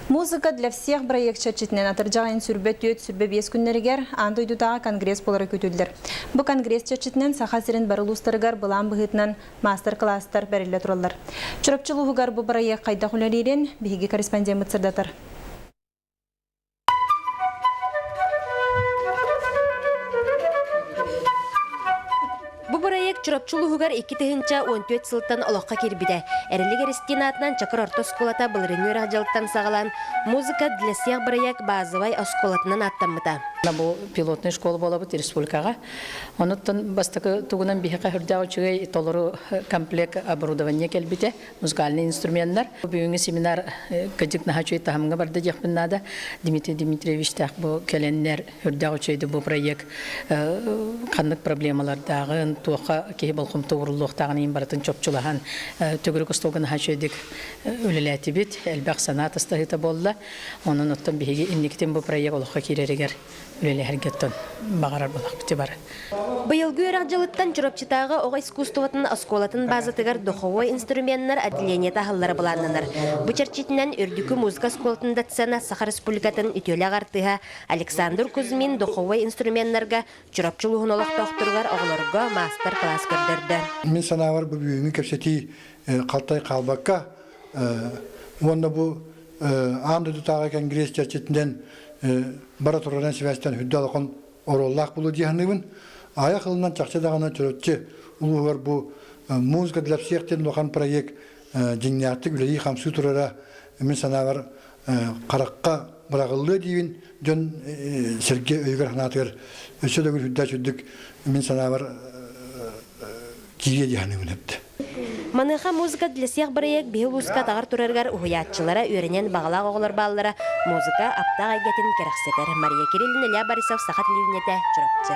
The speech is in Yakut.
Музыка для всех бырайыак чэрчитинэн атырдьах айын сүрбэ түөрт 25 күннэригэр аан дойдутааҕы конгресс буолара күүтүллэр. Бу конгресс чэрчитинэн Саха сирин бары улуустарыгар былаан быһыытынан маастар-кылаастар бэриллэ тураллар. Чурапчы улууһугар бу бырайыак хайдах үлэлиирин биһиги корреспондеммыт сырдатар. Бу бырайыак Чурапчы улууһугар 2014 сылтан олоххо киирбитэ. Эрилик Эристиин аатынан Чакыр орто оскуолата былырыыҥҥы үөрэх дьылыттан саҕалаан «Музыка для всех» бырайыак базовай оскуолатынан ааттаммыта. Бу пилотный школа буолабыт республикаҕа. Онуттан бастакы тугунан биһиэхэ үрдээх үчүгэй толору комплект оборудование кэлбитэ. музыкальный инструменнар. Бүгүҥҥү семинар кыдьык наһаа үчүгэй таһымҥа барда диэхпин наада. Дмитрий Дмитриевичтээх бу кэлэннэр үрдээх үчүгэйди бу проект ханнык проблемалардааҕын, туохха киһи болҕомто ууруллуохтааҕын иһин барытын чопчулаһан төгүрүк остуолга наһаа үчүгэйдик үлэлээтибит. Элбэх санаа атастаһыыта буолла. Онон оттон биһиги инникитин бу проект олоххо киирэригэр үлэлэһэргэ оттон баҕарар буолахпыт бары. Быйылгы үөрэх дьылыттан Чурапчытааҕы оҕо искусствотын оскуолатын базатыгар духовой инструменнар отделениета аһыллара былааннанар. Бу чэрчитинэн Үрдүкү музыка оскуолатын доцена Саха Республикатын үтүөлээх артыыһа Александр Кузьмин духовой инструменнарга Чурапчы улууһун олохтоохторугар оҕолорго маастар-кылаас көрдөрдө. Мин санаабар бу бүгүҥҥү кэпсэтии халтай хаалбакка уонна бу аан дойдутааҕы кэнгириэс чэрчитинэн бара турарынан сибээстэн үрдэ алахан оруоллаах буолуо дии саныыбын. Айах ылынан чахчы даҕаны Чурапчы улууһугар бу «Музыка для всех» диэн улахан проект дьиҥнээхтик үлэлии-хамсыы турара мин санаабар харахха быраҕыллыа диибин дьон сэргэ өйүгэр-санаатыгар өссө да үрдээх үрдүк мин санаабар киириэ дии саныыбын эбит. Маныаха «Музыка для всех» бырайыак биһи улууска атаҕар турарыгар уһуйааччылара үөрэнэн баҕалаах оҕолор бааллара музыка аптаах эйгэтин кэрэхсэтэр. Мария Кириллина, Илья Борисов, Саха телевидениетэ, Чурапчы.